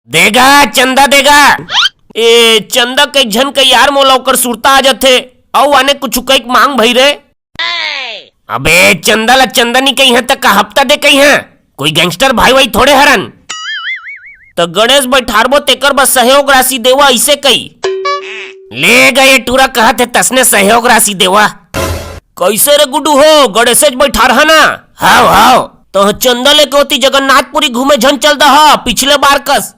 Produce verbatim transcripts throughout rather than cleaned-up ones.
देगा, चंदा देगा। ए, चंदा कई झन के यार, मोला ओकर सुरता आ जथे। अउ आने कुछ कई मांग भई रे। अबे, चंदा ला चंदा नी कही है, त का हफ्ता दे कही है? कोई गैंगस्टर भाई वाई थोड़े हरन। त गणेश बैठारबो, तेकर बर सहयोग राशि देवा, अइसे कही। ले गा, ये टूरा कहत हे, तसने सहयोग राशि देवा। कैसे रे गुड्डू हो, गणेशेच बैठार है ना? हाव, हाव। त चंदा लेके ओती जगन्नाथपुरी घूमे झन चल दहा, पिछले बार कस।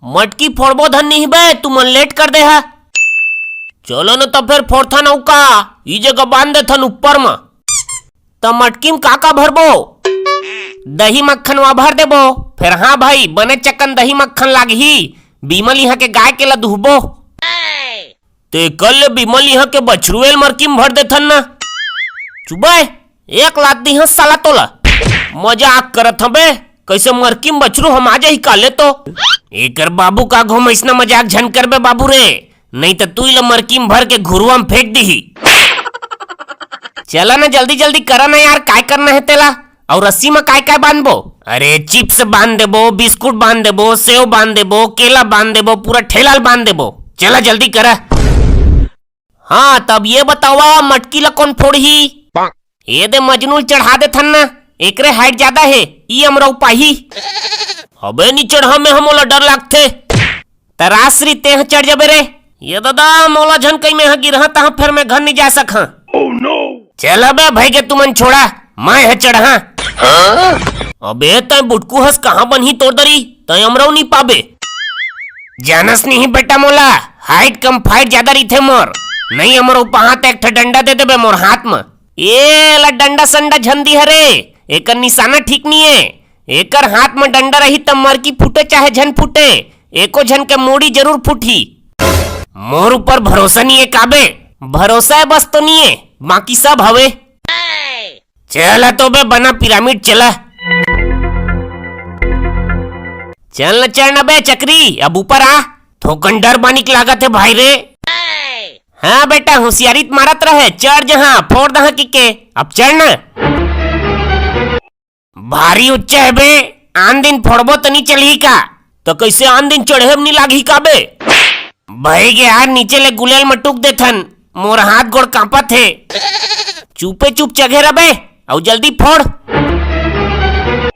मटकी फोड़बो धन नहीं बे, तुमन लेट कर दे हा। चलो न त फेर फोड़थन अउ का, ई जगह बांध देथन ऊपर म। त मटकी म का का भरबो? दही मक्खन वा भर देबो। फेर हाँ भाई, बने चकन दही मक्खन लागही, बिमल इहाँ के गाय के ला दुहबो। तेकर ले बिमल इहाँ के बछरुएल मरकी म भर देथन ना। चुबे, एक लात दिहस साला तोला। मजाक करत हबे, कैसे मरकी म बछरू हम आ जाही काले तो। एकर बाबू का घूम, अइसना मजाक झन करबे बाबू रे, नहीं त तू इला मरकी म भर के घुरुआ म फेंक दिही। चला ना, जल्दी जल्दी करा ना यार, काय करना है तेला? अउ रस्सी म काय काय बांधबो? अरे, चिप्स बांध देबो, बिस्कुट बांध देबो, सेव बांध देबो, केला बांध देबो, पूरा ठेला ल बांध देबो। चला जल्दी करा। हाँ, तब ये बतावा, मटकी ला कौन फोड़ही? ये दे मजनू ल चढ़ा देथन ना, एकरे हाइट ज्यादा हे, ई अमरऊ पाही। अबे नी चढ़ा, में हमोला डर लागथे। त राजश्री तेह चढ़ जबे रे। ये दादा, मोला झन कही, में ह गिरहा तहाँ फेर में घर नी जा सकहा। चल अबे भई गे, तुमन छोड़ा, मैं ह चढ़हा। अबे तैं बुटकू हस, कहाँ बनही तोर दरी, तैं अमरऊ नी पाबे। जानस नहीं बेटा मोला, हाइट कम फाइट ज्यादा रहिथे मोर। नहीं अमरऊ पहा त एक ठा डंडा दे देबे मोर हाथ म। ए ला डंडा संडा झन दिहा रे, एकर निशाना ठीक नी हे। एकर हाथ म डंडा रही त मरकी फूटे चाहे झन फूटे, एको झन के मूड़ी जरूर फूटही। मोर ऊपर भरोसा नी हे काबे? भरोसा हे बस तो नी हे, बाकी सब हवे। चला तो बे बना पिरामिड चला। चल न चढ़ न बे चकरी, अब ऊपर आ। थोकन डर बानिक लागत हे भाई रे। हाँ बेटा, होशियारी त मारत रहे, चढ़ जहाँ, फोड़ दहा कि के। अब चढ़ न। भारी ऊंचा हे बे, आन दिन फोड़बो त नी चलही का? त कैसे आन दिन चढ़े म नी लागही का बे? भई गे यार, नीचे ले गुलेल म टूक देथन, मोर हाथ गोड़ कांपत हे। चुपे चुप चघे रह बे, अउ जल्दी फोड़।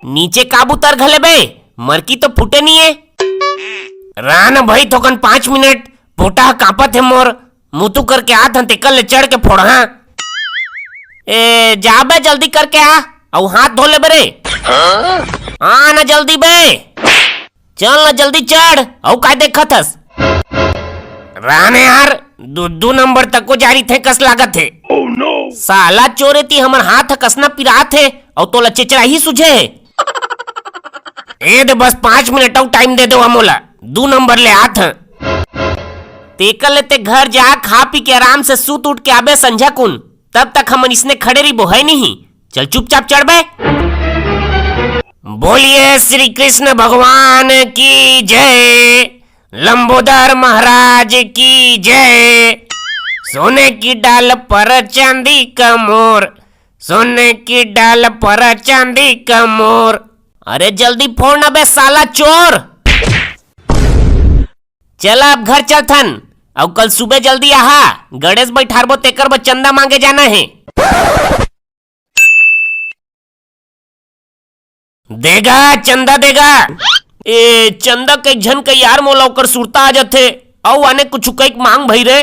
नीचे काब उतर घले बे, मरकी तो फूटे नी हे। रान भई थोकन पाँच मिनट, पोटा ह कांपत हे मोर, मुतु करके आत हन, तेकर ले चढ़ के फोड़हा। ए, जा बे, जल्दी करके आ, अउ हाथ धो ले बे रे। आ ना जल्दी बे, चल ना जल्दी चढ़, अउ काय देखत हस? राने यार, दू, दू नंबर तक को जारी थे कस लागत हे। साला चोर, एती हमर हाथ ह कसना पिरात हे, अउ तोला चेचरा ही सुझे हे। ए दे, बस पाँच मिनट अउ टाइम दे दो मोला, दू नंबर ले आत हं। तेकर ले ते घर जा, खा पी के आराम से सूत उठ के आबे संझा कुन, तब तक हमन इसने खड़े रहिबो, है नहीं? चल चुपचाप चढ़ बे। बोलिए श्री कृष्ण भगवान की जय, लंबोदर महाराज की जय। सोने की डाल पर चांदी का मोर, सोने की डाल पर चांदी का मोर। अरे जल्दी फोड़ ना बे साला चोर। चला अब घर चलथन, अउ कल सुबह जल्दी आहा, गणेश बैठारबो तेकर बर चंदा मांगे जाना हे। देगा, चंदा देगा। ए, चंदा कई झन कई यार, मोला ओकर सुरता आ जथे। अउ आने कुछु कई मांग भई रे।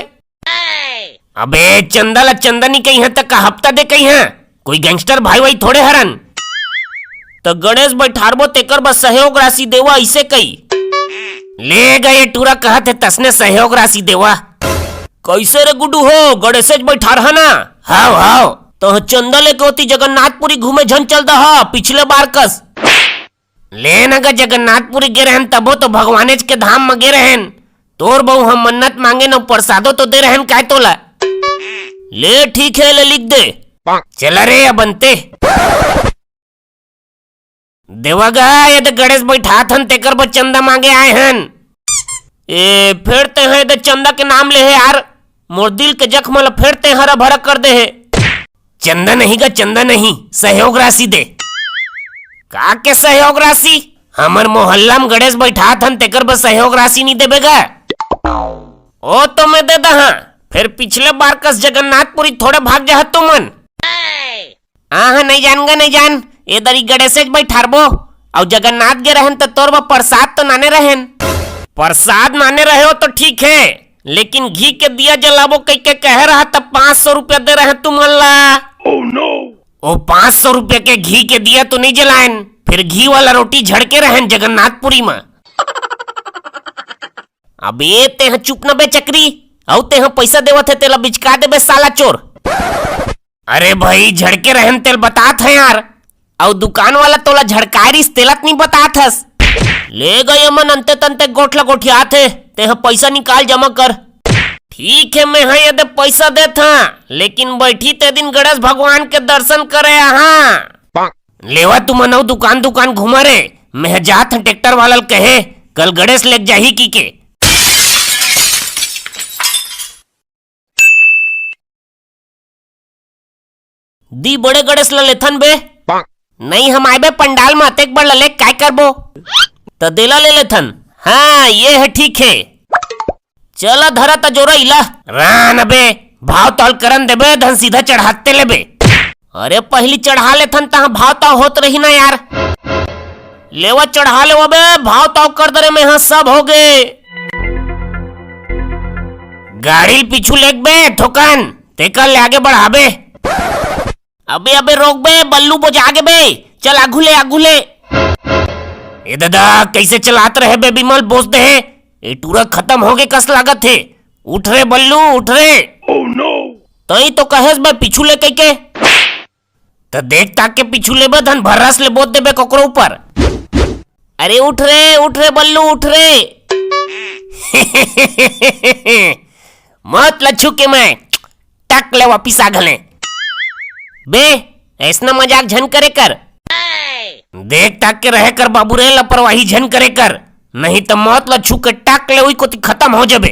अबे, चंदा ला चंदा नी कही है, त का हफ्ता दे कही है? कोई गैंगस्टर भाई वाई थोड़े हरन। त गणेश बैठारबो, तेकर बर सहयोग राशि देवा, अइसे कही। ले गा, ये टूरा कहत हे, तसने सहयोग राशि देवा। कैसे रे गुड्डू हो, गणेशेच बैठार है ना? हाव, हाव। त चंदा लेके ओती जगन्नाथपुरी घूमे झन चल दहा, पिछले बार कस। ले न गा, जगन्नाथपुरी गे रहन, तभो तो भगवानेच के धाम म गे रहन। तोर बहू हम मन्नत मांगे न, प्रसादो तो दे रहन काय तोला? ले ठीक है, ले लिख दे। चला रे, अब अंते। देवा गा, ये दे गणेश बैठात हन, तेकर बर चंदा मांगे आए हन। ए, फेर ते हैं, ये दे चंदा के नाम ले हे यार, मोर दिल के जख्म ला फेर ते हरा भरा कर दे हे। चंदा नहीं गा, चंदा नहीं, सहयोग राशि दे। का के सहयोग राशि? हमर मोहल्ला म गणेश बैठात हन, तेकर बर सहयोग राशि नी देबे गा? ओ तो मैं दे दहा, फेर पिछले बार कस जगन्नाथपुरी थोड़े भाग जाह तुमन। हाँ, हाँ, नहीं जान गा, नहीं जान। ए दरी गणेशेच बैठारबो। अउ जगन्नाथ गे रहन त तोर बर प्रसाद तो नाने रहन। प्रसाद नाने रहे हो तो ठीक है, लेकिन घी के दिया जलाबो कहिके कहे रहा त पाँच सौ रुपया दे रहे तुमन ला। ओ, पाँच सौ रुपया के घी के दिया तो नहीं जलायन, फिर घी वाला रोटी झड़के रहन जगन्नाथपुरी म। अबे तेह चुप न बे चकरी, अउ तेह पैसा देवत हे तेला बिचका देबे साला चोर। अरे भाई, झड़के रहन तेल बतात है यार, अउ दुकान वाला तोला झड़काय रिस तेला त नहीं बतात हस। ले गए मन अंते तंते गोठला गोठियात हे, तेह पैसा निकाल जमा कर। ठीक है, मैं हाँ ये दे पैसा देत हाँ, लेकिन बैठी ते दिन गणेश भगवान के दर्शन करे आहा। लेवा तुमन अउ दुकान दुकान घूमा रे, मैं जात हन ट्रैक्टर वाला ल कहे, कल गणेश लेग जाही की के। दी बड़े गणेश ल लेथन बे। नहीं हम आए बे पंडाल म अतेक बड़ ल ले काय करबो? त देला ले लेथन। हाँ, ये है ठीक है। चला धरा त जोरा इला। रान अबे, भाव ताल करन देबे, धन सीधा चढ़ाते लेबे। अरे पहली चढ़ा लेथन, तहाँ भाव ताव होत रही ना यार। लेवा चढ़ा लेवा बे, भाव ताव कर दे रे, मैं हाँ सब हो गे। गाड़ी ल पीछू लेग बे, थोकन, तेकर ले आगे बढ़ाबे। अबे, अबे, रोक बे, बल्लू बोजा गे बे। चल, आगू ले, आगू ले। ए दादा, कैसे चलात रहे बे, बिमल, बोस दे हे। ए टूरा खत्म हो गे कस लागत हे। उठ रे बल्लू, उठ रे। तई तो कहेस बे, पीछू ले कहिके। त देख ताक के पीछू लेबे, धन भर्रस ले बोत देबे कोकरो ऊपर। अरे उठ रे, उठ रे बल्लू, उठ रे। मत लच्छू के मैं। टक ले वापिस आ घले। बे, ऐसना मजाक झन करे कर। देख ताक के रहे कर बाबू रे, लापरवाही झन करे कर, नहीं त मौत ल छू के टक ले उही कोती खत्म हो जबे।